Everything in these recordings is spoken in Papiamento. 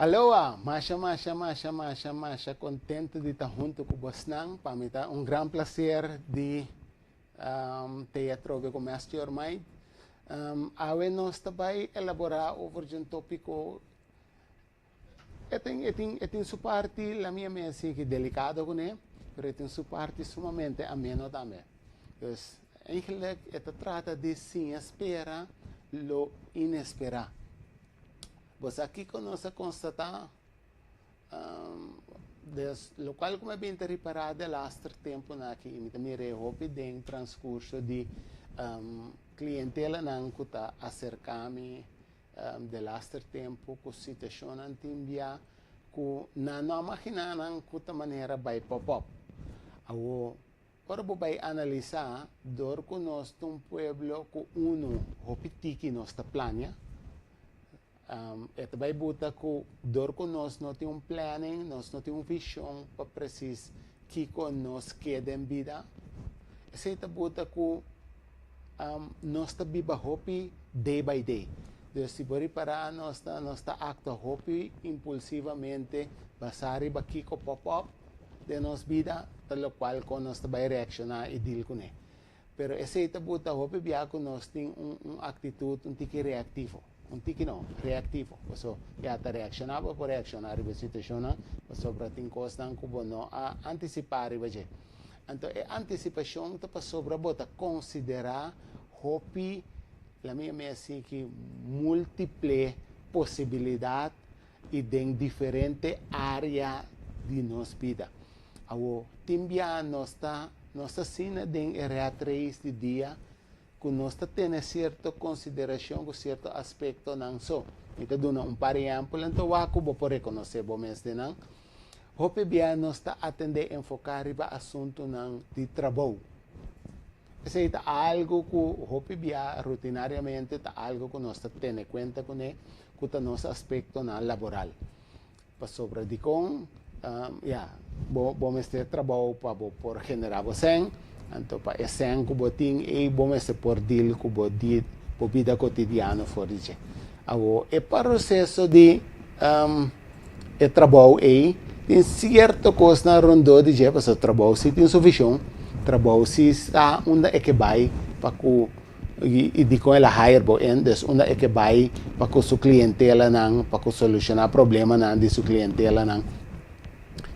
Aloha, masha, masha, masha, masha, masha kontentu di ta huntu ku bosnan. Pa mi ta un gran plaser di ta atrobe ku Master Your Mind. Awe nos ta bai elaborá over di un tópiko e tin su parti, la mia mes ki delikado kuné, pero e tin su parti sumamente ameno tambe. Dus eigenlijk e ta trata di siña spera lo inesperá. Bo kiko nos a konstatá, des, lokual ku mi a bin ta ripará de laatste tempu aki, mi tambe hopi den transkurso di klientela nan ku ta aserká mi de laatste tempu ku situashon tin bia ku nan no imaginá nan ku ta manera bai pop up. Awo, ora bo bai analisá, dor ku nos ta un pueblo ku uno hopi tiki nos ta plania, e ta bai buta ku dor ku nos no tin un planning, nos no tin un vishon pa presis kiko nos ke den bida. Esei ta buta ku nos ta biba hopi day by day. Dus si bo ripará, nos ta aktua hopi impulsivamente, basá riba kiko pop up den nos bida, ta lokual ku nos ta bai reakshoná i deal kuné. Pero esei ta buta hopi bia ku nos tin un aktitut un tiki reaktivo. Un tiki no, reaktivo. So, ya ta reakshoná por reakshoná riba situashon, pasobra tin kosnan ku bo no a antisipá riba dje. Anto, e antisipashon ta pasobra bo ta konsiderá hopi, la mi asina ki múltiple posibilidat i den diferente área di nos bida. Awo, tin bia nos ta asina den e rat race di dia ku nos ta tene sierto konsiderashon ku sierto aspektonan so. Mi ta duna un par ehèmpel, anto wak ku bo por rekonosé bo mes den nan. Hopi bia nos ta atendé, enfoká riba asuntunan di trabou. Esei ta algu ku hopi bia rutinariamente ta algu ku nos ta tene kuenta kuné, ku ta nos aspektonan laboral. Pasobra dikon, ya, bo mester trabou pa bo por generá bo sèn, anto pa e sèn ku bo tin ei bo mester por deal ku bo di bo bida kotidiano for di dje. Awo, e proseso di e trabou ei tin sierto kosnan rondó di dje, pasobra trabou si tin su vishon, trabou si sa unda e ke bai pa ku i dikon el a hire bo in, dus unda e ke bai pa ku su klientelanan, pa ku solushoná problemanan di su klientelanan.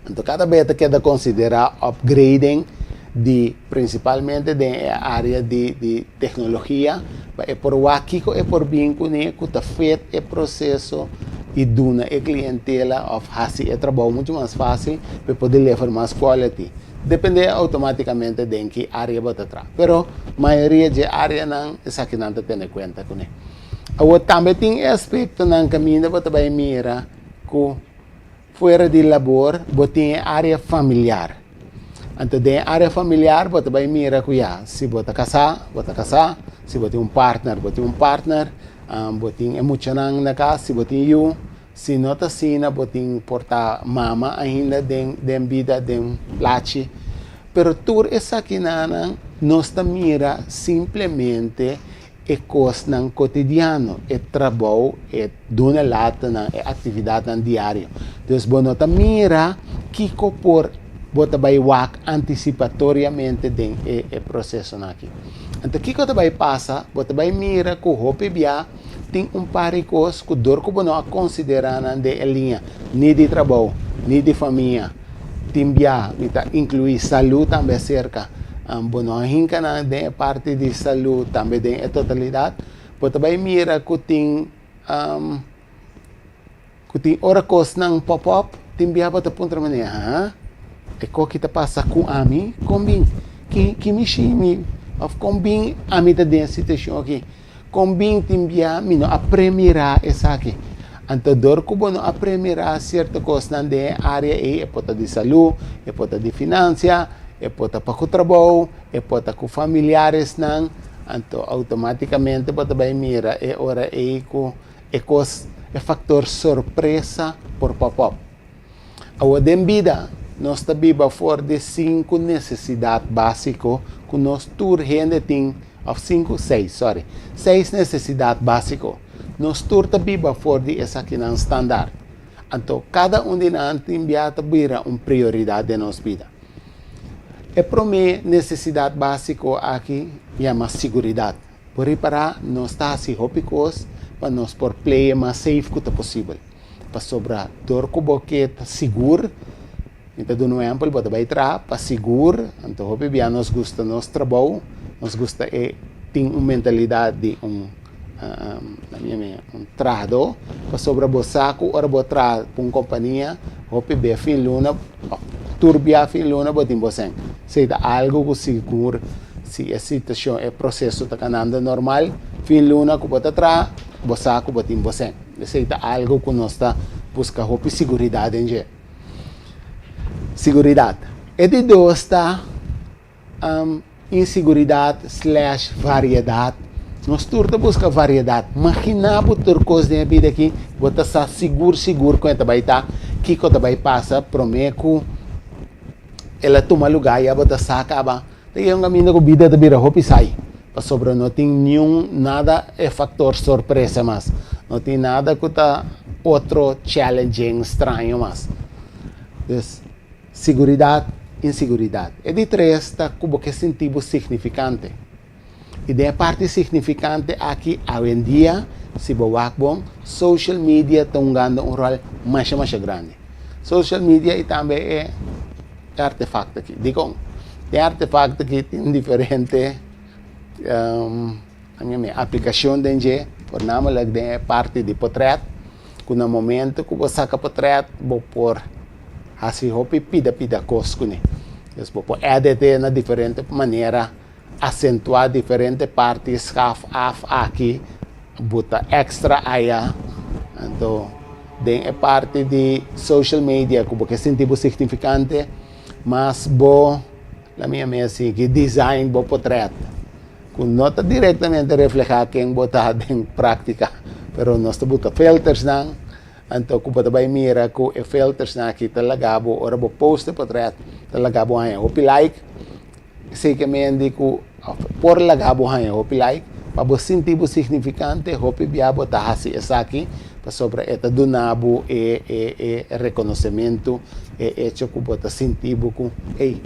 Anto kada bes ta keda konsiderá upgrading di prinsipalmente den e área di teknologia pa e por wak kiko e por bin kuné ku ta fit e proseso i duna e klientela òf hasi e trabou muchu mas fásil pa e por deliver mas quality. Dependé outomátikamente den ki área bo ta traha. Pero mayoria dje áreanan esakinan ta tene kuenta kuné. Awor tambe tin e aspektonan kaminda bo ta bai mira ku fuera di labor bo tin e área familiar. Anto den e área familiar bo ta bai mira ku ya, si bo ta kasá, bo ta kasá, si bo tin un partner, bo tin un partner, bo tin e muchanan na kas, si bo tin yu, si no ta asina bo tin por ta mama ainda den bida den plachi. Pero tur esakinan nos ta mira simplemente e kosnan kotidiano, e trabou, e duna latanan, e aktividatnan diario. Dus bo no ta mira kiko por bo ta bai wak antisipatoriamente den e prosesonan aki. Anto kiko ta bai pasa? Bo ta bai mira ku hopi bia tin un par di kos ku dor ku bo no a konsiderá nan den e liña ni di trabou ni di famia, tin bia mi ta inkluí salú tambe aserka, bo no a hinka nan den e parti di salú tambe den e totalidat, bo ta bai mira ku tin ora kosnan pop up, tin bia bo ta puntra manera, ha? E kos ki ta pasa ku ami? Kon bin? Ki mishi mi òf kon bin ami ta den e situashon aki? Kon bin tin bia mi no a premirá esaki? Anto dor ku bo no a premirá sierto kosnan den e área ei, e por ta di salú, e por ta di finansia, e por ta pa ku trabou, e por ta ku familiaresnan, anto outomátikamente bo ta bai mira e ora ei ku e kos, e faktor sorpresa por pop up. Awor den bida nos ta biba for di sinku nesesidat básiko ku nos tur hende tin, òf sinku, seis, sorry, seis nesesidat básiko. Nos tur ta biba for di esakinan standaard. Anto kada un di nan tin bia ta bira un prioridat den nos bida. E promé nesesidat básiko aki yama siguridat. Por ripará, nos ta hasi hopi kos pa nos por play e mas safe ku ta posibel. Pasobra dor ku bo ke ta sigur, mi ta duna un ehèmpel, bo ta bai traha pa sigur, anto hopi bia nos gusta nos trabou, nos gusta e tin un mentalidat di un un trahadó, pasobra bo sa ku ora bo traha pa un kompania, hopi bia fin luna, tur bia fin luna bo tin bo sèn. Esei ta algu ku sigur si e situashon, e proseso ta kanando normal, fin luna ku bo ta traha, bo sa ku bo tin bo sèn. Esei ta algu ku nos ta buska hopi siguridat den dje. Siguridat. E di dos ta insiguridat slash variedat. Nos tur ta buska variedat. Magina bo tur kos den e bida aki, bo ta sa sigur sigur kon e ta bai ta, kiko ta bai pasa prome ku el a tuma lugá ya bo ta sa kaba. Ta yega un kaminda ku bida ta bira hopi sai, pasobra no tin niun nada e faktor sorpresa mas, no tin nada ku ta otro challenging straño mas. Dus, siguridat, insiguridat. E di tres ta ku bo ke sinti bo signifikante. I den e parti signifikante aki awendia, si bo wak bon, social media ta hungando un ròl masha masha grandi. Social media i tambe e artefakto aki. Dikon? E artefakto aki tin diferente aplikashon den dje, voornamelijk den e parti di potrèt, ku na momento ku bo saka potrèt bo por hasi hopi pida pida kos kuné. Dus bo por edit'é na diferente manera. Asentuá diferente parti schaf af aki buta extra aya anto den e parti di social media ku bo ke sinti bo signifikante mas bo la mi yama asi ki design bo potret ku no ta direktamente reflehá ken bo ta den práktika pero nos ta buta filtersnan anto ku bo ta bai mira ku e filtersnan aki ta laga bo ora bo post e potret ta laga bo haña hopi like. Esei ke men di ku por laga bo haña hopi like, pa bo sinti bo signifikante hopi bia bo ta hasi esaki pasobra e ta duna bo e e e rekonosementu, e echo ku bo ta sinti bo ku ey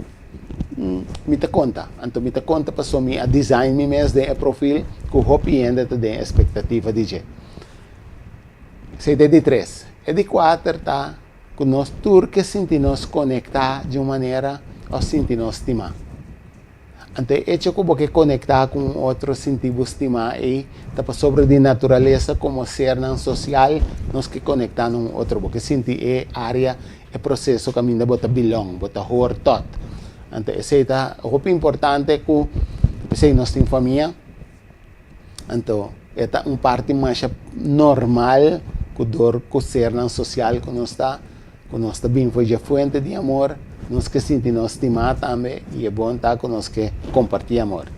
mi ta konta. Anto mi ta konta pasobra mi a design mi mes den e profil ku hopi hende ta den espektativa di dje. Esei ta e di tres. E di kuater ta. Ku nos tur ke sinti nos konektá di un manera òf sinti nos stimá. Anto e echo ku bo ke konektá ku un otro sinti bo stimá ei ta pasobra di naturalesa komo sernan sosial nos ke konektá na un otro. Bo ke sinti e área, e proseso kaminda bo ta bilong, bo ta hoor tot. Anto esei ta hopi importante ku p'esei nos tin famia. Anto e ta un parti masha normal ku dor ku sernan sosial ku nos ta, ku nos ta bin for dje fuente di amor, nos ke sinti nos stimá tambe i e bon ta ku nos ke kompartí amor.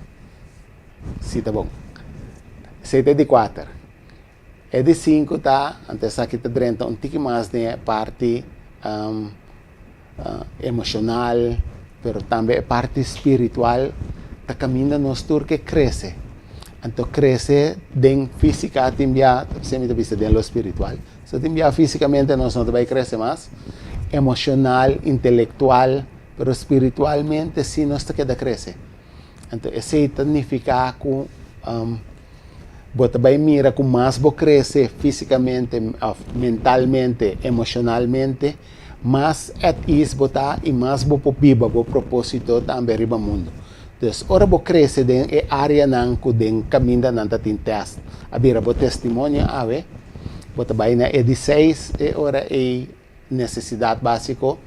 Si ta bon. Esei ta e di kuater. E di sinku ta, anto esaki ta drenta un tiki mas den e parti emoshonal, pero tambe e parti spiritual ta kaminda nos tur ke krese. Anto krese den físika tin bia, esei mi ta bisa den lo spiritual. So tin bia físikamente nos no ta bai krese mas, emoshonal, intelektual, pero spiritualmente si nos ta keda krese. Anto esei ta nifiká ku bo ta bai mira ku mas bo krese físikamente òf mentalmente, emoshonalmente, mas at ease bo ta i mas bo por biba bo propósito tambe riba mundu. Dus ora bo krese den e áreanan ku den kaminda nan ta tin tèst a bira bo testimonio awe, bo ta bai na e di seis e ora ei nesesidat básiko,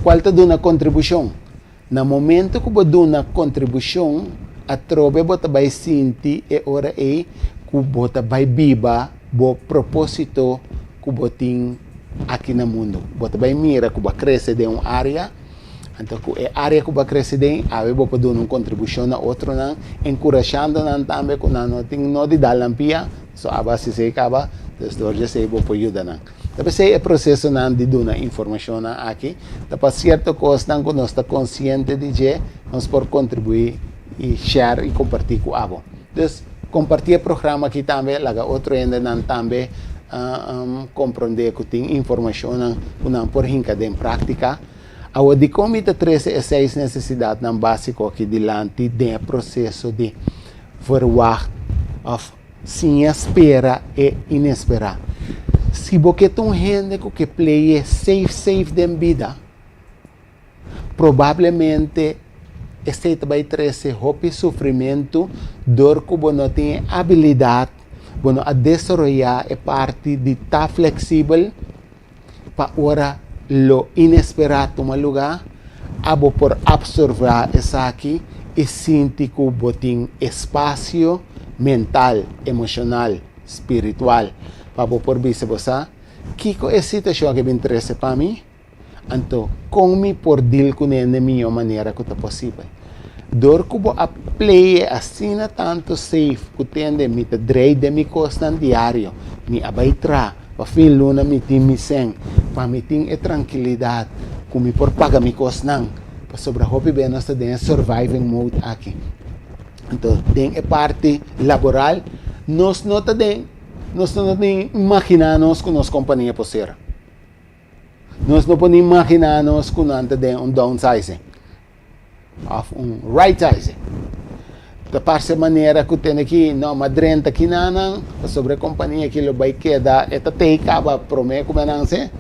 kual ta duna kontribushon. Na momento ku bo duna kontribushon, atrobe bo ta bai sinti e ora ei ku bo ta bai biba bo propósito ku bo tin aki na mundu. Bo ta bai mira ku bo a krese den un área, anto ku e área ku bo a krese den, awe bo por duna un kontribushon na otronan, enkurashando nan tambe ku nan no tin no di dal nan pia, so abo a hasi esei kaba, dus dor di esei bo por yuda nan. Ta p'esei e prosesonan di duna informashonnan aki ta pa sierto kosnan ku nos ta konsiente di dje, nos por kontribuí i share i kompartí ku abo. Dus, kompartí e programa aki tambe, laga otro hendenan tambe. komprondé ku tin informashonnan ku nan por hinka den práktika. Awor, dikon mi ta trese e seis nesesidatnan básiko aki dilanti den e proseso di verwagt òf siña spera e inesperá? Si bo ke ta un hende ku ke play e safe safe den bida, probablemente esei ta bai trese hopi sufrimentu dor ku bo no tin e abilidat, bo no a desaroyá e parti di ta fleksibel pa ora lo inesperá tuma lugá, abo por apsorbá esaki i sinti ku bo tin espasio mental, emoshonal, spiritual pa bo por bisa bo sa, Kiko e situashon aki bin trese pa mi? Anto, kon mi por dil kuné n'e mihó manera ku ta posibel? Dor ku bo a play e asina tantu safe ku tende mi ta drei den mi kosnan diario, mi a bai tra, pa fin luna mi tin mi sèn, pa mi tin e trankilidat ku mi por paga mi kosnan, pasobra hopi bes nos ta den e surviving mode aki. Anto, den e parti laboral nos no ta den, nos no ta den imaginá nos ku nos kompania por sera. Nos no por ni imaginá nos ku nan ta den un downsizing òf un rightsizing. Ta parse manera ku tene ki no ma drenta kinanan pasobra e kompania aki lo bai keda e ta tei kaba promé ku mi a nanse,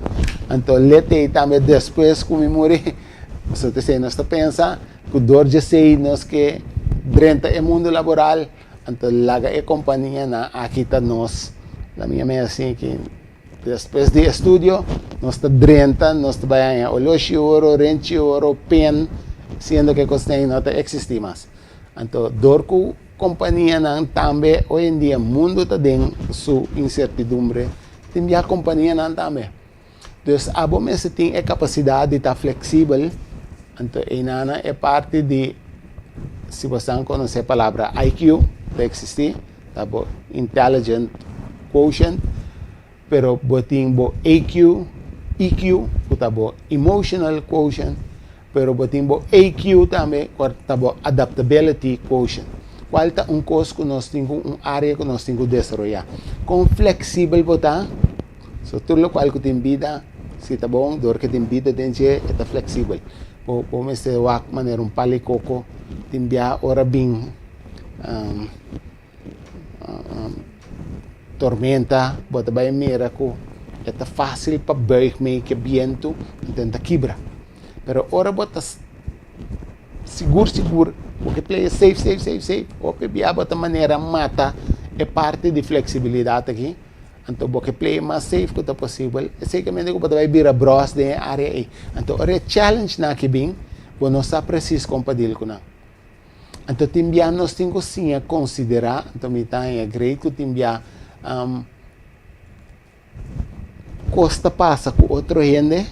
anto le tei tambe despues ku mi muri. Pasobra ta esei nos ta pensa ku dor djesei nos ke drenta e mundu laboral, anto laga e kompanianan aki ta nos. Na mi a mira asin ki. Despues di estudio nos ta drenta, nos ta bai haña oloshi oro, renchi oro, pen, siendo ke kosnan no ta eksistí mas. Anto dor ku kompanianan tambe hoy en dia mundu ta den su insertidumbre, tin bia kompanianan tambe. Dus abo mester tin e kapasidat di ta fleksibel, anto einana e parti di, si bosan konosé e palabra IQ ta eksistí, ta bo intelligent quotient, pero bo tin bo AQ, EQ, ku ta bo emotional quotient, pero bo tin bo AQ tambe, ku ta bo adaptability quotient. Kual ta un kos ku nos tin ku, un área ku nos tin ku desaroyá. Kon fleksibel bo ta? So tur lokual ku tin bida, si ta bon, dor ke tin bida den dje, e ta fleksibel. Bo bo mester wak manera un pal di koko, tin bia ora bin Tormenta, bo ta bai mira ku e ta fásil pa buig mei ku e bientu, anto e ta kibra. Pero ora bo ta sigur sigur bo ke play safe safe safe safe, hopi bia bo ta manera mata e parti di fleksibilidat aki, anto bo ke play mas safe ku ta posibel, esei ke mende ku bo ta bai bira bròs den e área ei. Anto ora e challenge nan aki bin, bo no sa presis kon pa deal ku nan. Anto tin bia nos tin ku siña konsiderá, anto mi ta haña great ku tin bia kos ta pasa ku otro hende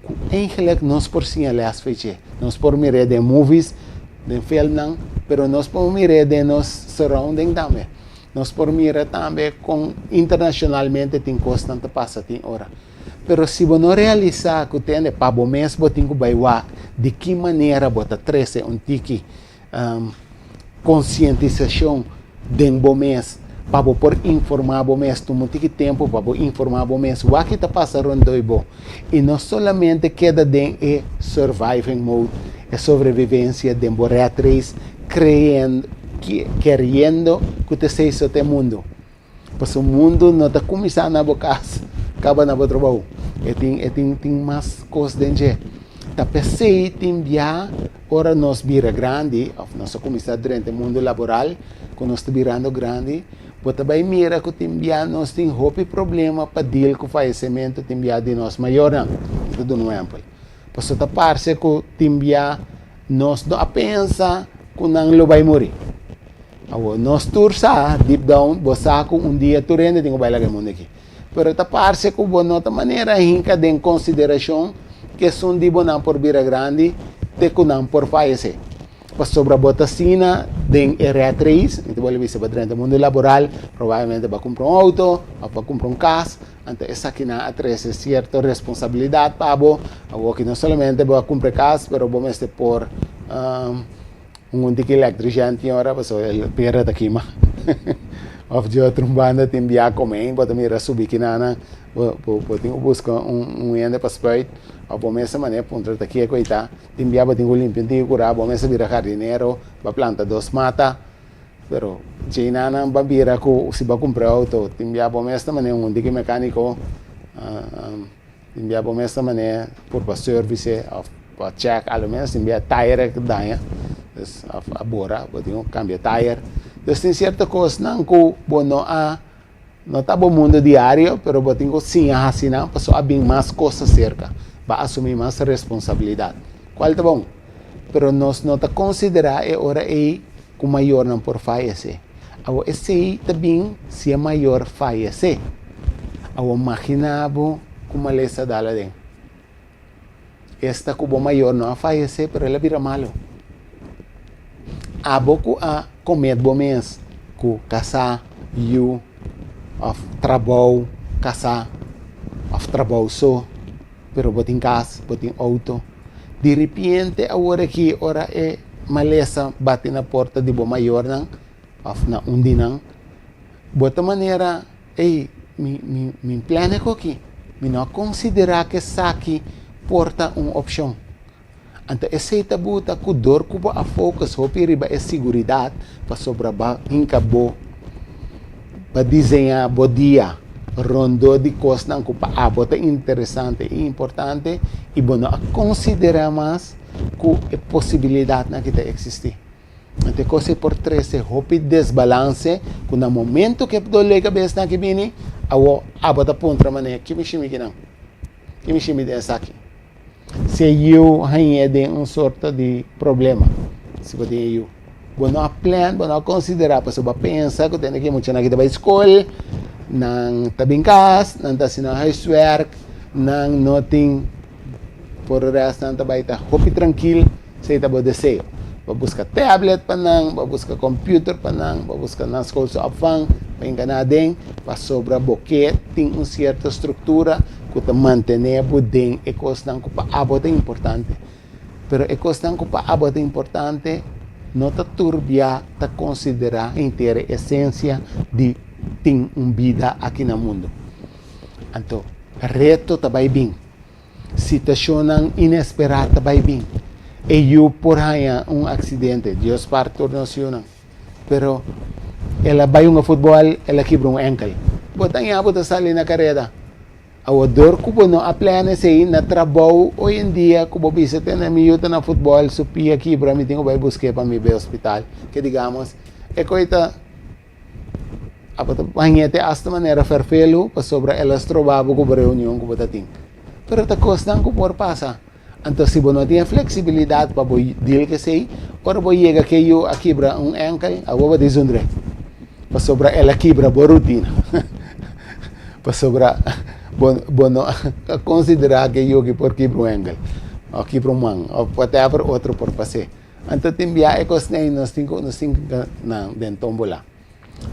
ku eigenlik nos por siña lès for dje. Nos por mir'é den movies, den filmnan, pero nos por mir'é den nos surrounding tambe. Nos por mira tambe kon internashonalmente tin kosnan ta pasa tin ora. Pero si bo no realisá ku tende pa bo mes bo tin ku bai wak di ki manera bo ta trese un tiki konsientisashon den bo mes pa bo por informá bo mes, tuma un tiki tempu pa bo informá bo mes wak ki ta pasa rondoi bo i no solamente keda den e surviving mode, e sobrevivensia den bo rat race kreyendo, keriendo ku ta esei so ta e mundu. Pasobra mundu no ta kuminsá na bo kas, kaba na bo trabou. E tin e tin tin mas kos den dje. Ta p'esei tin bia ora nos bira grandi òf nos a kuminsá drenta e mundu laboral ku nos ta birando grandi, bo ta bai mira ku tin bia nos tin hopi problema pa deal ku fayesementu tin bia di nos mayornan. Mi ta duna un ehèmpel. Pasobra ta parse ku tin bia nos no a pensa ku nan lo bai muri. Awor, nos tur sa, deep down, bo sa ku un dia tur hende tin ku bai laga e mundu aki. Pero ta parse ku bo no ta manera hinka den konsiderashon ku esun di bo nan por bira grandi te ku nan por fayesé. Pasobra bo ta asina den e rat race, mi ta bolbe bisa, bo drenta mundu laboral, probablemente bo a kumpra un outo òf bo a kumpra un kas, anto esakinan a trese sierto responsabilidat pa bo. Awor ki no solamente bo a kumpra e kas, pero bo mester por Un tiki electrician tin ora pasobra el pera ta kima. Of di otro banda tin bia komei, bo ta mira subi kinana, bo bo bo tin ku buska un un hende pa spuit, of bo mes ta manera puntra ta kieko i ta. Tin bia bo tin ku limpia un tiki kurá, bo mes a bira hardinero, bo a planta dos mata, pero djeinana bo a bira ku si bo a kumpra outo, tin bia bo mes ta manera un tiki mekaniko, tin bia bo mes ta manera purba service of pa check a lo menos tin bia tire a daña, dus of a bora bo tin ku kambia tire. Dus tin sierto kosnan ku bo no a no ta bo mundo diario pero bo tin ku siña hasi nan pasobra a bin mas kos aserka, bo a asumí mas responsabilidat, kual ta bon, pero nos no ta konsiderá e ora ei ku mayornan por fayesé. Awor esei ta bin si e mayor fayesé. Awor maginá bo ku malesa dal aden. Esta ku bo mayor no a fayesé pero el a bira malu. Abo ku a komet bo mes ku kasá, yu òf trabou, kasá òf trabou so, pero bo tin kas, bo tin outo. Di ripiente awor aki ora e malesa bati na porta di bo mayornan òf na un di nan, bo ta manera. Ey, mi, mi, mi plana ku aki. Mi no a konsiderá ku esaki por ta un opshon. Anto esei ta buta ku dor ku bo a focus hopi riba e siguridat pasobra bo a hinka bo, bo a diseñá bo dia rondó di kosnan ku pa abo ta interesante i importante i bo no a konsiderá mas ku e posibilidatnan ki ta eksistí. Anto e kos ei por trese hopi desbalanse ku na momento ku e doló di kabesnan aki bini, awo abo ta puntra manera, ki mi shimi kinan? Ki mi shimi den esaki? Si e yu hañ'é den un sorto di problema, si bo tin e yu, bo no a plan, bo no a konsiderá, pasobra bo a pensa ku tende ku e muchanan aki ta bai skol, nan ta bin kas, nan ta hasi nan huiswerk, nan no tin. Por res nan ta bai ta hopi trankil, esei ta bo deseo. Bo buska tablet pa nan, bo buska computer pa nan, bo buska nan schoolse opvang pa hinka nan aden, pasobra bo ke tin un sierto struktura ku ta mantene bo den e kosnan ku pa abo ta importante. Pero e kosnan ku pa abo ta importante no ta turbia ta konsiderá henter e esensia di tin un bida aki na mundu. Anto reto ta bai bin. Situashonnan inesperá ta bai bin. E yu por haña un aksidente, Dios spar tur nos yunan. Pero el a bai hunga futbòl, el a kibra un ènkel. Bo ta haña bo ta sali na kareda. Awor dor ku bo no a plena esei na trabou hoy en dia ku bo bisa tene mi yu ta na futbòl, su pia kibra, mi tin ku bai busk'é pa mi bai hospital. Ke digamos e koi ta. Abo ta bañ'é te asta manera ferfelu pasobra el a stroba bo ku bo reunion ku bo ta tin. Pero ta kosnan ku por pasa. Anto si bo no tin e fleksibilidat pa bo deal ku esei, ora bo yega ke yu a kibra un ènkel, abo bo ta zundr'é pasobra el a kibra bo rutina. Pasobra bo bo no a konsiderá ke yu aki por kibra un ènkel òf kibra un man òf whatever otro por pas'é. Anto tin bia e kosnan ei nos tin ku nos tin ku nan den tombola.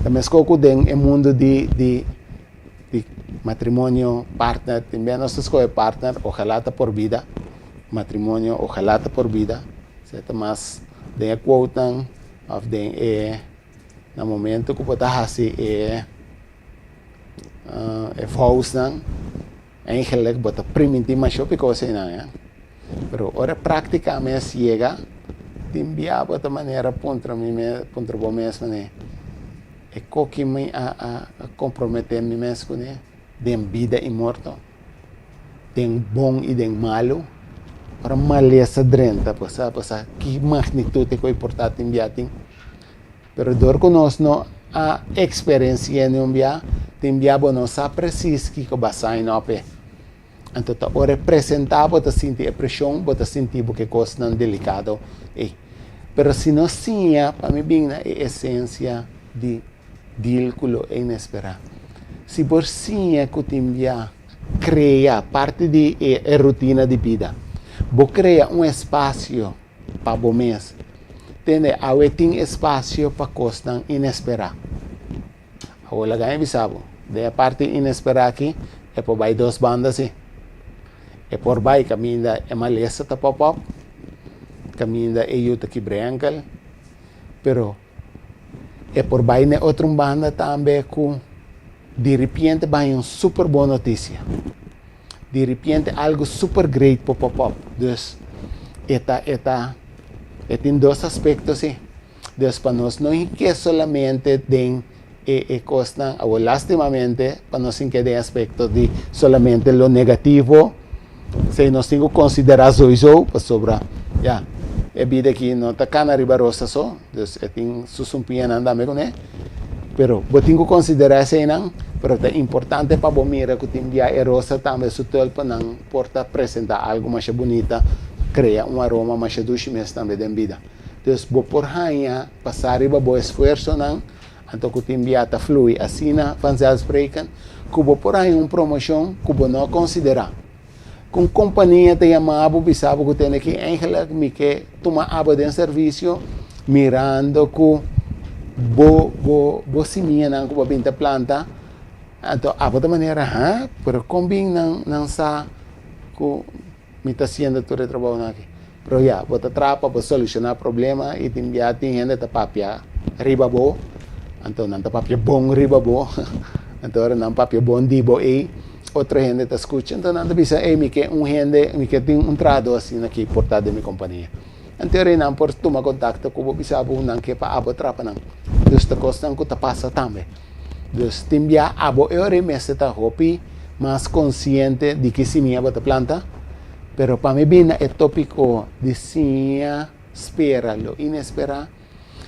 Ta meskos ku den e mundu di di di matrimonio, partner, tin bia nos ta skohe partner, ojalá ta por bida, matrimonio ojalá ta por bida, esei ta mas den e quotenan òf den e na momento ku bo ta hasi e e vousnan. Eigenlijk bo ta primintí masha hopi kos einan, eh. Pero ora práktika mes yega, tin bia bo ta manera puntra mi mes, puntra bo mes manera, e koki mi a a komprometé mi mes kuné den bida i morto, den bon i den malu? Ora malesa drenta bo sa, bo sa ki magnitut e kos por ta tin bia tin. Pero dor ku nos no a eksperensi'é ni un bia, tin bia bo no sa presis kiko bo a sign up e. Anto ta ora e presentá bo ta sinti e preshon, bo ta sinti bo ke kosnan delikado ei. Pero si nos siña pa mi bin na e esensia di deal ku lo inesperá. Si bo siña ku tin bia krea parti di e rutina di bida, bo krea un espasio pa bo mes. Tende, awe tin espasio pa kosnan inesperá. Awor laga mi bisa bo, den e parti inesperá aki, e por bai dos banda si. E por bai kaminda e malesa ta pop op, kaminda e yu ta kibra enkel, pero. E por bai na otro banda tambe ku di repente bai un super bon notisia. Di repente algo super great por pop up. Dus e ta e tin dos aspekto, si. Dus pa nos no ke solamente den e kosnan, o lastimamente, pa nos no den aspekto di solamente lo negativo, si nos tin ku konsiderá sowieso, pasobra, ja, e bida aki no ta kana riba rosa so, dus e tin su sumpiñanan tambe kuné, pero bo tin ku konsiderá eseinan, pero ta importante pa bo mira ku tin bia e rosa tambe su tulpennan por ta presentá algo mas bunita, krea un aroma mas dushi mes tambe den bida. Dus bo por haña pasa riba bo esfuersonan, anto ku tin bia ta flui asina vanzelfsprekend, ku bo por haña un promoshon ku bo no konsiderá. Ku kompania ta yama bo, bisa bo ku tene ku eigenlijk mi ke tuma abo den servisio, mirando ku bo simianan ku bo bin ta planta, anto abo ta manera, ha, pero kon bin nan sa ku mi ta hasiendo tur e trabounan aki? Pero ja, bo ta traha pa bo solushoná problema i tin bia tin hende ta papia riba bo, anto nan ta papia bon riba bo, anto ora nan papia bon di bo ei, otro hende ta skucha, anto nan ta bisa, "Ei, mi ke un hende, mi ke tin un trahadó asina aki por ta den mi kompania." Anto ora nan por tuma kontakto ku bo, bisa bo nan ke pa abo trapa nan. Dus ta kosnan ku ta pasa tambe. Dus tin bia abo e ora mester ta hopi mas konsiente di ki simia bo ta planta, pero pa mi bin na e tópiko di siña spera lo inesperá,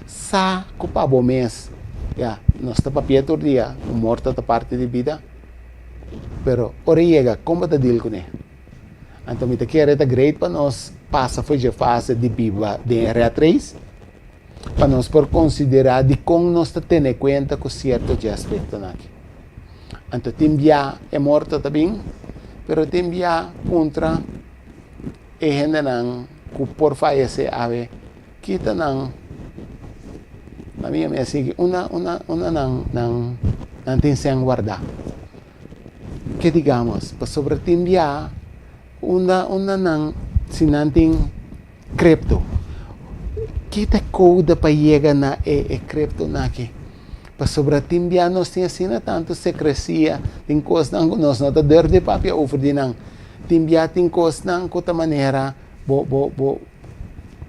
sa ku pa bo mes, ya, nos ta papia tur dia, ku morto ta parti di bida, pero ora yega, kon bo ta deal kuné? Anto mi ta kere ta great pa nos pasa for dje fase di biba den e rat race, pa nos por konsiderá di kon nos ta tene kuenta ku sierto dje aspektonan aki. Anto tin bia e morto ta bin, pero tin bia puntra e hendenan ku por fayesé awe, kita nan, na mi a sigui una nan tin sèn guardá. Ke digamos, pasobra tin bia unda nan, si nan tin crypto, kita code pa yega na e crypto aki? Pasobra tin bia nos tin asina tantu sekresia, tin kosnan ku nos no ta durf di papia over di nan. Tin bia tin kosnan ku ta manera bo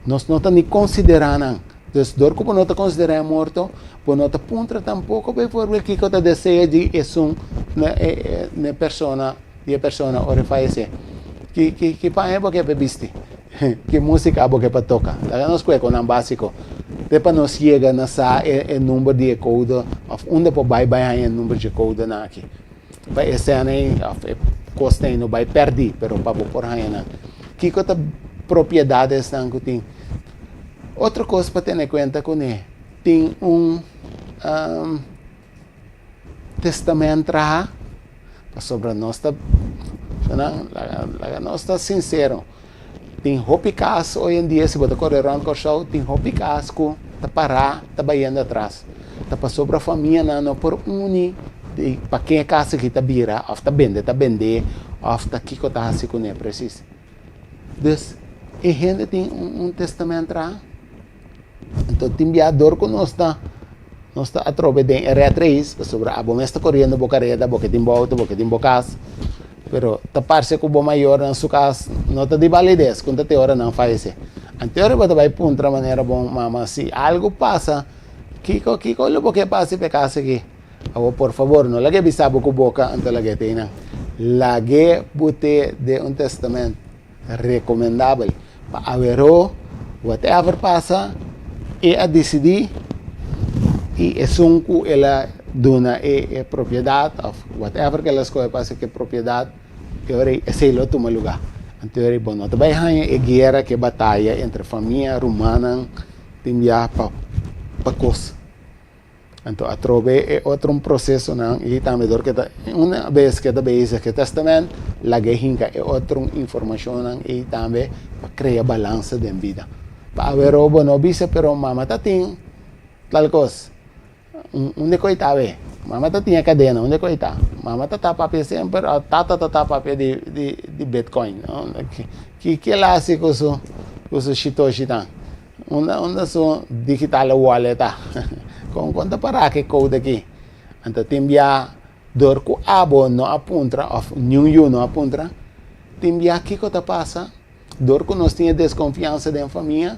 nos no ta ni konsiderá nan. Dus dor ku bo no ta konsiderá e morto, bo no ta puntra tampoko bijvoorbeeld kiko ta deseo di esun na e persona, di e persona ora e fayesé. Ki paña bo ke pa bisti? Ki músika bo ke pa toka? Laga nos kue ku nan básiko. Te pa nos yega na sa e number di e kode òf unda por bai haña e number di e kodenan aki. Pa e sèn ei òf e kosnan ei no bai pèrdí, pero pa bo por haña nan. Kiko ta propiedat esnan ku tin? Otro kos pa tene kuenta kuné, tin un testament traha, pasobra nos ta, laga nos ta sinsero, tin hopi kas hoy en dia, si bo ta kore rònt Kòrsou, tin hopi kas ku ta pará, ta bayendo atras. Ta pasobra famianan no por uni di pa ken e kas aki ta bira, òf ta bende ta bend'é, òf ta kiko ta hasi kuné presis. Dus e hende tin un testament traha. Anto tin bia dor ku nos ta atrobe den e rat race, pasobra abo mes ta koriendo bo kareda, bo ke tin bo outo, bo ke tin bo kas, pero ta parse ku bo mayornan su kas no ta di balides ku ta te ora nan fayesé. Anto ora bo ta bai puntra manera bon mama, si algu pasa, kiko lo bo ke pasa pa e kas aki? Awor por fabor no lag'é bisa bo ku boka, anto lag'é te einan. Lag'é bot'é den un testament rekomendabel pa aweró whatever pasa e a disidí i esun ku el a duna e propiedat òf whatever ku el a skohe pa hasi ku e propiedat, e ora ei esei lo tuma lugá. Anto e ora ei bo no ta bai haña e guera ku e bataya entre famia, rumannan tin bia pa kos. Anto atrobe e otro un prosesonan i tambe dor ke ta una bes ke ta bezig ke testament laga e hinka e otro un informashonnan i tambe pa krea balansa den bida. Pa awe bo no bisa pero mama ta tin tal kos, unda ku e ta awe? Mama ta tin e kadena, unda ku e ta? Mama ta ta papia semper o tata ta ta papia di bitcoin? Ki el a hasi ku su shitoshi tan? Unda su digital wallet ta? Kon kon ta pará ku e code aki? Anto tin bia dor ku abo no a puntra òf niun yu no a puntra, tin bia kiko ta pasa? Dor ku nos tin e deskonfiansa den famia,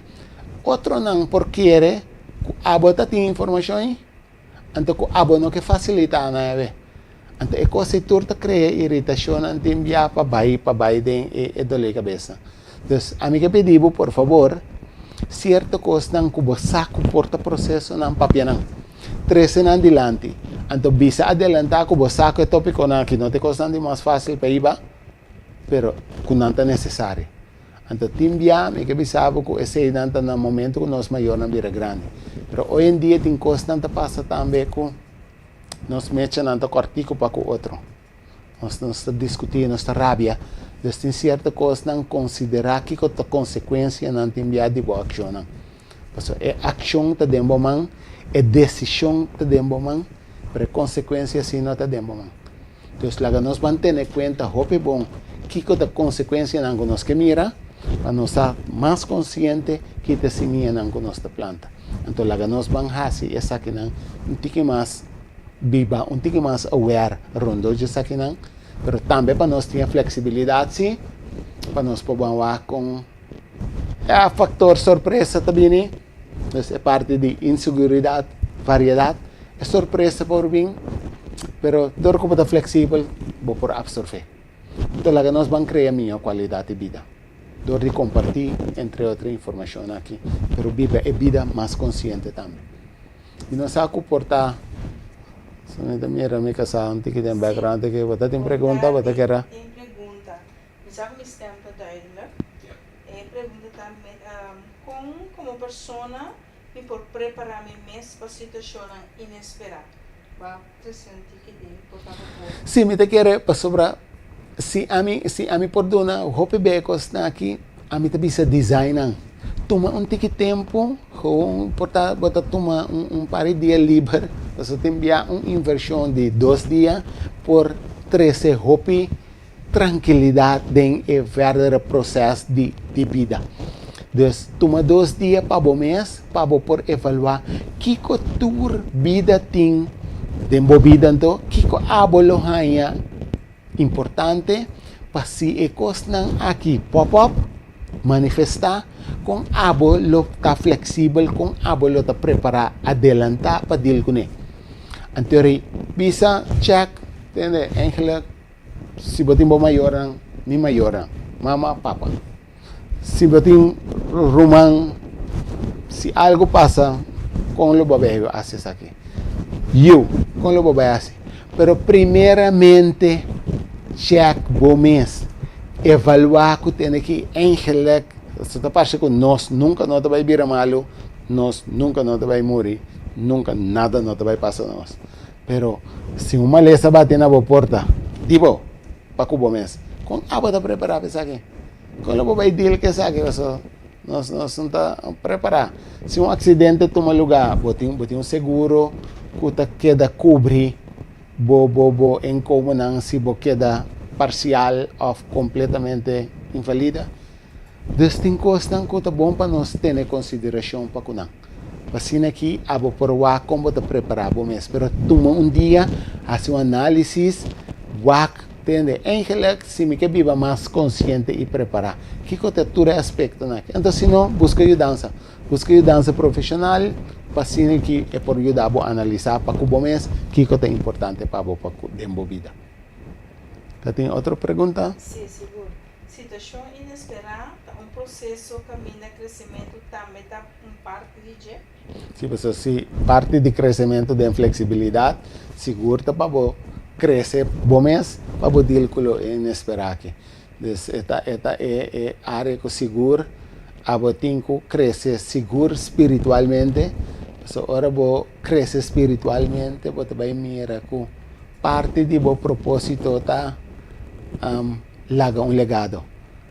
otronan por kere ku abo ta tin informashon ei, anto ku abo no ke fasilitá nan awe. Anto e kos ei tur ta krea iritashonnan tin bia pa bai pa bai den e dolé kabesa. Dus ami ke pidi bo por fabor, sierto kosnan ku bo sa ku por ta prosesonan papia nan. Trese nan dilanti. Anto bisa adelantá ku bo sa ku e topikonan aki no ta e kosnan di mas fásil pa hiba, pero ku nan ta nesesario. Anto tin bia mi ke bisa bo ku eseinan ta na momento ku nos mayornan bira grandi. Pero hoy en dia tin kosnan ta pasa tambe ku nos mechanan ta kòrtiku pa ku otro. Nos nos ta diskutí, nos ta rabia. Dus tin sierto kosnan konsiderá kiko ta konsekuensianan tin bia di bo akshonnan. Pasobra e akshon ta den bo man, e desishon ta den bo man, pero e konsekuensia si no ta den bo man. Dus laga nos ban tene kuenta hopi bon kiko ta konsekuensianan ku nos ke mira, pa nos ta mas konsiente ki ta e simianan ku nos ta planta. Anto laga nos ban hasi esakinan un tiki mas biba, un tiki mas aware rondó dje esakinan, pero tambe pa nos tin e fleksibilidat si, pa nos por ban wak kon e faktor sorpresa ta bini. Dus e parti di inseguridat, variedat, e sorpresa por bin, pero dor ku bo ta fleksibel, bo por apsorbé. Enton laga nos ban krea mihó kualidat di bida dor di kompartí entre otro informashon aki, pero biba e bida mas konsiente tambe. Mi no sa ku por ta, si mi ta mira mi kasá un tiki den background aki, bo ta tin pregunta, bo ta kere? Tin pregunta. Mi sa ku mi stem ta duidelijk. E pregunta ta, Kon komo persona mi por prepará mi mes pa situashonnan inesperá? Bo a trese un tiki di por ta bo por. Sí, mi ta kere pasobra si ami si ami por duna hopi b'e kosnan aki, ami ta bisa design nan. Tuma un tiki tempu, gewoon por ta bo ta tuma un un par di dia liber, pasobra tin bia un invershon di dos dia por trese hopi trankilidat den e verdere proses di di bida. Dus tuma dos dia pa bo mes pa bo por evaluá kiko tur bida tin den bo bida anto kiko abo lo haña importante pa si e kosnan aki pop up, manifestá, kon abo lo ta fleksibel, kon abo lo ta prepará adelantá pa deal kuné. Anto bisa check, tende, eigenlijk. Si bo tin bo mayornan, mi mayornan, mama, papa. Si bo tin ruman, si algo pasa, kon lo bo bai hasi esaki? Yu, kon lo bo bai hasi? Pero primeramente check bo mes, evaluá ku tene ki eigenlijk, so ta parse ku nos nunka no ta bai bira malu, nos nunka no ta bai muri, nunka nada no ta bai pasa nos. Pero si un malesa bati na bo porta, di bo pa ku bo mes, kon abo ta prepará pa esaki? Kon lo bo bai deal ku esaki? Pasobra nos nos no ta prepará. Si un aksidente tuma lugá, bo tin bo tin un seguro ku ta keda kubri bo bo bo inkomonan si bo keda parsial òf kompletamente invalida. Dus tin kosnan ku ta bon pa nos tene konsiderashon pa ku nan. Asina ki abo por wak kon bo ta prepará bo mes. Pero tuma un dia, hasi un análisis, wak, tende, eigenlijk si mi ke biba mas konsiente i prepará, kiko ta tur e aspektonan aki? Anto si no, buska yudansa. Buska yudansa profeshonal pa asina ki e por yuda bo analisá pa ku bo mes kiko ta importante pa bo pa ku den bo bida. Ta tin otro pregunta? Sí, sigur. Situashon inesperá ta un proseso kaminda kresementu tambe ta un parti di dje? Sí, pasobra si parti di kresementu den fleksibilidat, sigur ta pa bo krese bo mes pa bo deal ku lo inesperá aki. Dus e ta e ta e e área ku sigur abo tin ku krese sigur spiritualmente, pasobra ora bo krese spiritualmente bo ta bai mira ku parti di bo propósito ta laga un legado.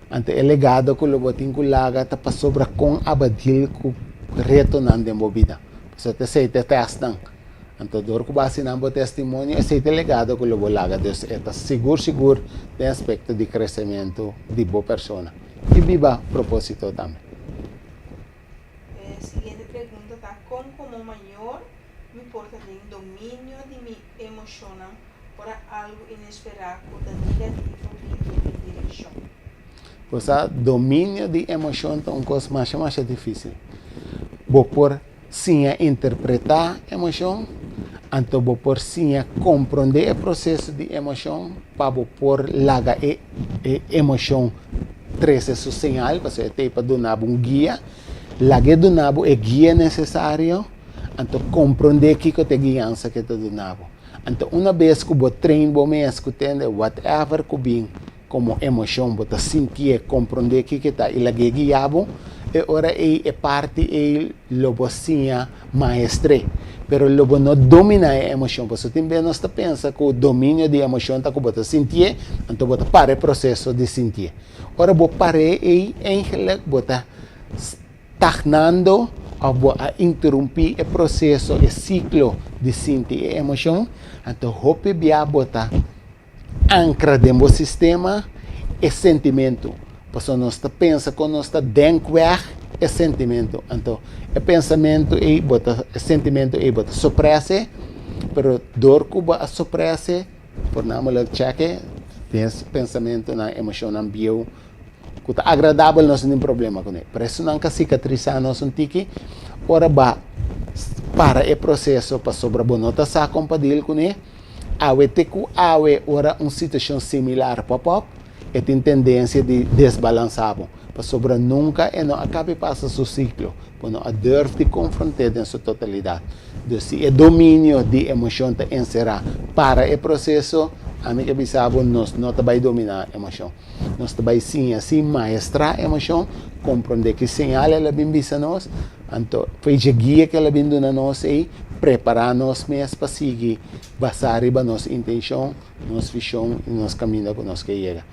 Anto e legado ku lo bo tin ku laga ta pasobra kon aba deal ku retonan den bo bida. Pasobra ta esei ta e tèstnan. Anto dor ku bo hasi nan bo testimonio, esei ta e legado ku lo bo laga. Dus e ta sigur sigur den aspekto di kresementu di bo persona i biba propósito tambe. E siguiente pregunta ta, Kon komo mayor. mi por ta den dominio di mi emoshonnan ora algu inesperá ku ta negativo bin den mi direkshon? Bo sa, dominio di emoshon ta un kos masha masha difísil. Bo por siña interpretá emoshon, anto bo por siña komprondé e proseso di emoshon pa bo por laga e e emoshon trese su señal, pasobra e ta ei pa duna bo un guia. Lag'é duna bo e guia nesesario, anto komprondé kiko ta e guiansa ku e ta duna bo. Anto una bes ku bo train bo mes ku tende whatever ku bin komo emoshon bo ta sintié, komprondé kiko e ta i lag'é guia bo, e ora ei e parti ei lo bo siña maestr'é. Pero lo bo no dominá e emoshon, pasobra tin bes nos ta pensa ku dominio di emoshon ta ku bo ta sintié, anto bo ta para e proseso di sintié. Ora bo par'é ei, eigenlijk bo ta stagnando òf bo a interumpí e proseso, e siklo di sinti e emoshon, anto hopi bia bo ta ankra den bo sistema e sentimentu. Pasobra nos ta pensa ku nos ta denk wèg e sentimentu. Anto e pensamentu ei bo ta, e sentimentu ei bo ta soprès'e, pero dor ku bo a soprès'e, Voornamelijk chèke den pensamentunan, emoshonnan bieu ku ta agradabel nos no tin problema kuné. Pero esunnan ka sikatrisá nos un tiki ora ba para e proseso pasobra bo no ta sa kon pa deal kuné. Awe te ku awe ora un situashon similar pop up e tin tendensia di desbalansá bo pasobra nunka e no a kabi pasa su siklo. Bo no a durf di konfront'é den su totalidat. Dus si e dominio di emoshon ta enserá para e proseso, ami ke bisa bo, nos no ta bai dominá emoshon. Nos ta bai siña si maestrá emoshon, komprondé ki señal el a bin bisa nos, anto fo'i dje guia ku el a bin duna nos ei, prepará nos mes pa sigui basá riba nos intenshon, nos vishon i nos kaminda ku nos ke yega.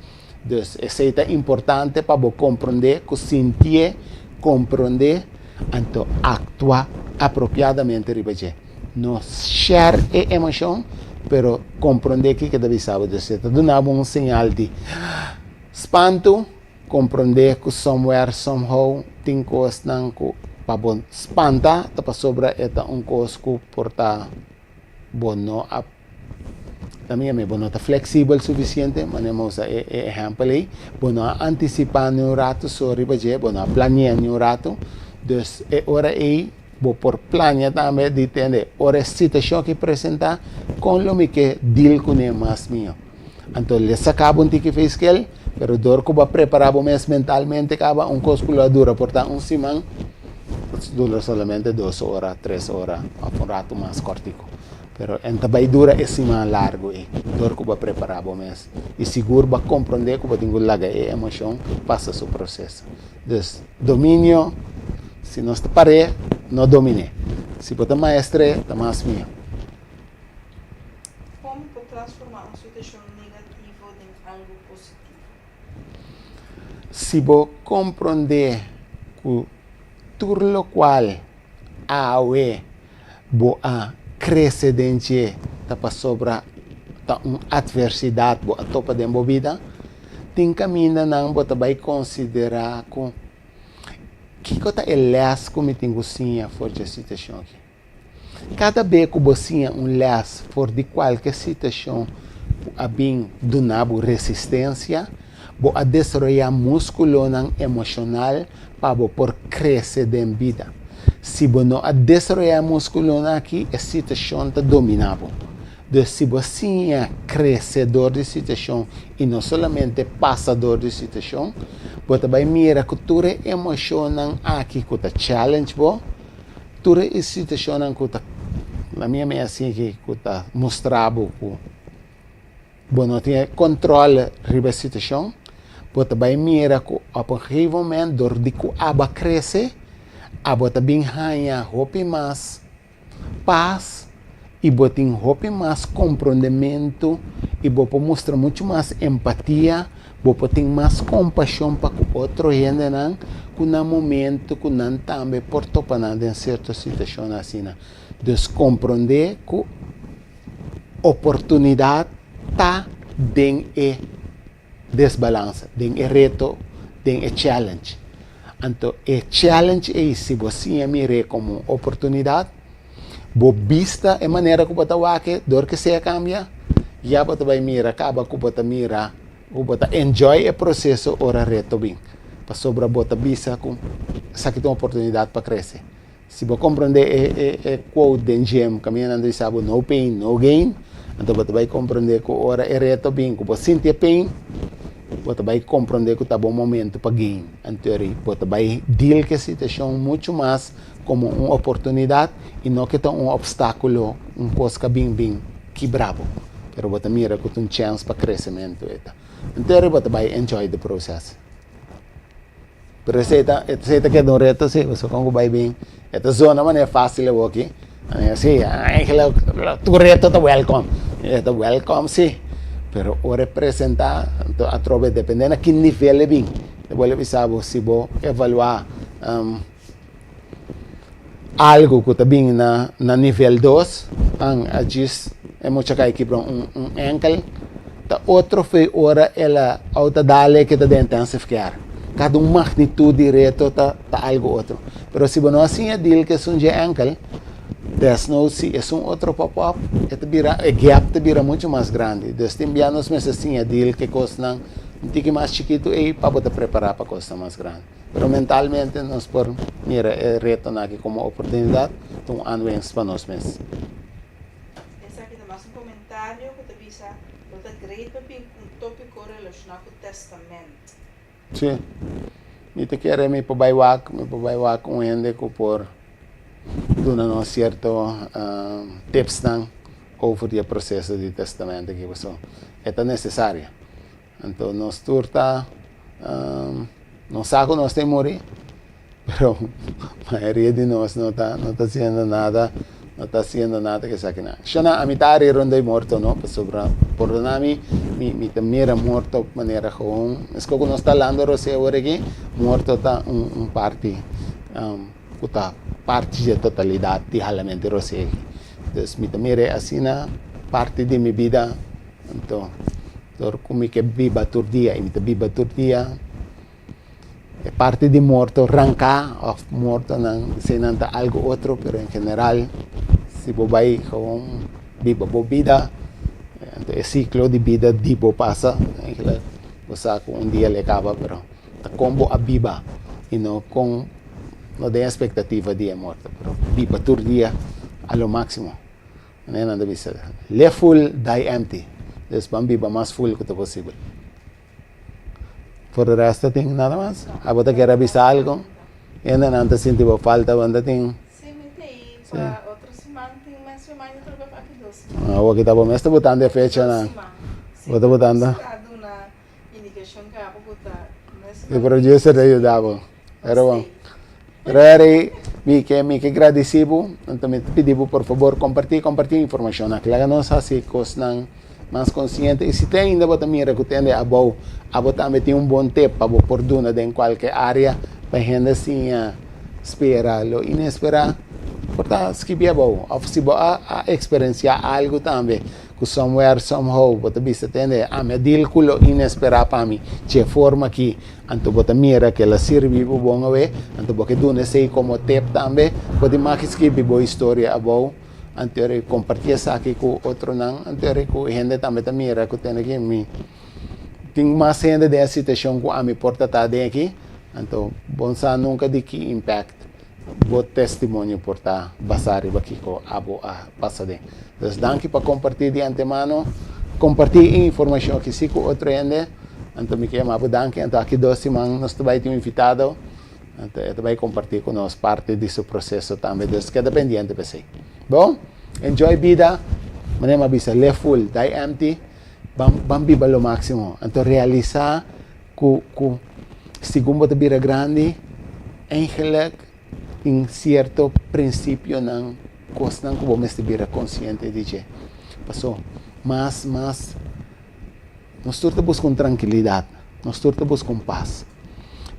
Dus esei ta importante pa bo komprondé ku sintié, komprondé, anto aktua apropiadamente riba dje. No share e emoshon, pero komprondé kiko ta bisa bo. Dus e ta duna bo un señal di spantu, komprondé ku somewhere, somehow tin kosnan ku pa bo spanta ta pasobra e ta un kos ku por ta bo no a Ta mi ami, bo no ta flexibel suficiente, manera mi a usa e ehempel ei, bo no a anticipa ni un rato so riba dje, bo no a planea ni un rato, dus e ora ei bo por planea tambe di tende ora e situacion aki presenta, con lo mi ke deal cune mas miho. Anto le saca bo un tiki feiskel, pero dor cu bo a prepara bo mes mentalmente caba, un cos cu lo a dura por ta un siman, dura solamente dos ora, tres ora, of un rato mas cortico. Pero en ta bai dura e siman largu ei, dor ku bo a prepará bo mes. I sigur bo a komprondé ku bo tin ku laga e emoshon pasa su proseso. Dus, dominio, si nos ta par'é, no domin'é. Si bo ta maestr'é, ta mas mihó. Kon bo por transformá un situashon negativo den algu positivo? Si bo komprondé ku tur lokual awe bo a krese den dje ta pasobra ta un atversidat bo a topa den bo bida, tin kamindanan bo ta bai konsiderá ku kiko ta e lès ku mi tin ku siña for dje situashon aki. Kada be ku bo siña un lès for di kualke situashon ku a bin duna bo resistensia, bo a desaroyá múskulonan emoshonal pa bo por krese den bida. Si bo no a desaroyá e múskulonan aki, e situashon ta dominá bo. Dus si bo siña krese dor di situashon i no solamente pasa dor di situashon, bo ta bai mira ku tur e emoshonnan aki ku ta challenge bo, tur e situashonnan ku ta, na mi a sinti ku ta mustra bo ku bo no tin e control riba e situacion, bo ta bay mira cu op un gegeven moment door di cu abo a crece, abo ta bin haya hopi mas paz y bo tin hopi mas comprondemento y bo por mustra mucho mas empatia, bo por tin mas compasion pa cu otro hendenan cu na momento cu nan tambe por topa nan den cierto situacion asina. Dus compronde cu Oportunidat ta den e desbalansa, den e reto, den e challenge. Anto e challenge ei si bo siña mir'é komo un oportunidat, Bo bista, e manera ku bo ta wak e, dor ku esei a kambia, ya bo ta bai mira kaba ku bo ta mira, ku bo ta enjoy e proseso ora reto bin. Pasobra bo ta bisa ku esaki ta un oportunidat pa krese. Si bo komprondé e e e quote den gym kaminda nan ta bisa bo no pain no gain, anto bo ta bai komprondé ku ora e reto bin ku bo sinti e pain, bo ta bai komprondé ku ta bo momento pa gain. Anto eri bo ta bai deal ku e situashon muchu mas komo un oportunidat i no ke ta un opstákulo, un kos ku a bin bin kibra bo, pero bo ta mira ku ta un chèns pa kresementu e ta. Anto eri bo ta bai enjoy the process. Pero esei ta, esei ta keda un reto si, pasobra kon ku bai bin e ta zona manera fásil awoki, si, eigenlijk tur reto ta wèlkòm, e ta wèlkòm si, pero ora e presentá anto atrobe dependé na ki nivel e bin, e bolbe bisa bo si bo evaluá algu ku ta bin na na nivel dos, an a djis e mucha kai kibra un un enkel, ta otro fe ora el a outa dale ke ta den intensive care. Kada un magnitud di reto ta ta algu otro. Pero si bo no a siña deal ku esun dje enkel, desnood si esun otro pop up, e ta bira e gap ta bira muchu mas grandi. Dus tin bia nos mester siña deal ku e kosnan un tiki mas chikitu ei pa bo ta prepará pa kosnan mas grandi. Pero mentalmente nos por mira e retonan aki como oportunidad, ta un aanwinst pa nos mes. Esaki ta mas un comentario cu ta bisa lo ta great pa bin cu un topico relaciona cu testament. Sí. Mi ta kere mi por bai wak, mi por bai wak un hende cu por duna nos cierto tipsnan over di e proceso di testament aki pasobra e ta necesario. Anto nos tur ta, nos sa ku nos ta muri, pero mayoria di nos no ta no ta hasiendo nada, no ta hasiendo nada ku esakinan. Shona, ami ta ari rondó e morto no, pasobra pordona mi, mi mi ta mira morto manera gewoon, meskos ku nos ta hablando rosé awor aki, morto ta un un parti ku ta parti di e totalidat di halamentu rosé aki. Dus mi ta mira e asina parti di mi bida, anto. Dor ku mi ke biba tur dia i mi ta biba tur dia, e parti di morto ranká òf mortonan eseinan ta algu otro, pero en general si bo bai gewoon biba bo bida, anto e siklo di bida di bo pasa, eigenlijk bo sa ku un dia lo e kaba, pero ta kon bo a biba i no kon no den espektativa di e morto, pero biba tur dia a lo máksimo. Manera nan ta bisa, live full, die empty. Dus ban biba mas full ku ta posibel. Por de resto tin nada mas? Abo ta kere bisa algo? Hendenan ta sinti bo falta bo ta tin? Sí, mi ta ei pa otro siman tin mes reminder pero pa aki dos siman. Awor ki ta bo mes ta botando e fechanan. Dos siman. Bo ta botando? Sí, ta duna indicacion ku abo ku ta mes E producer ta yuda bo. Pero bon. Rary, mi ke mi ke gradisí bo, anto mi ta pidi bo por fabor kompartí kompartí informashon aki. Laga nos hasi kosnan mas konsiente i si te ainda bo ta mira ku tende abou, abo tambe tin un bon tip pa bo por duna den kualke área pa hende siña spera lo inesperá, por ta skibi abou. Òf si bo a a eksperensiá algu tambe Ku somewhere, somehow, bo ta bisa tende, ami a deal ku lo inesperá pa mi dje forma aki, anto bo ta mira ku el a sirbi bo bon awe, anto bo ke duna esei komo tip tambe, bo tin mag skibi bo historia abou, anto ora kompartí esaki ku otronan, anto ora ku hende tambe ta mira ku tende aki mi tin mas hende den e situashon ku ami por ta ta den aki, anto bo sa nunka di ki impact. Bo testimonio por ta basá riba kiko abo a pasa den. Dus danki pa kompartí di antemano. Kompartí e informashon aki si ku otro hende. Anto mi ke yama bo danki. Anto aki dos siman nos ta bai tin un invitado. Anto e ta bai kompartí ku nos parti di su proseso tambe. Dus keda pendiente pa esei. Bon, enjoy bida. Manera mi a bisa, live full, die empty. Ban ban biba lo máksimo. Anto realisá ku ku segun bo ta bira grandi eigenlijk tin sierto prinsipionan, kosnan ku bo mester bira konsiente di dje. Paso mas mas nos tur ta buska un trankilidat, nos tur ta buska un pas,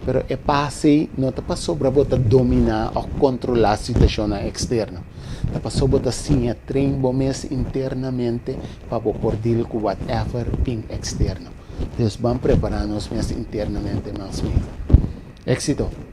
pero e pas ei no ta pasobra bo ta dominá òf kontrolá situashonnan eksterno, ta pasobra bo ta siña train bo mes internamente pa bo por deal ku whatever bin eksterno. Dus ban prepara nos mes internamente mas mihó. Éxito!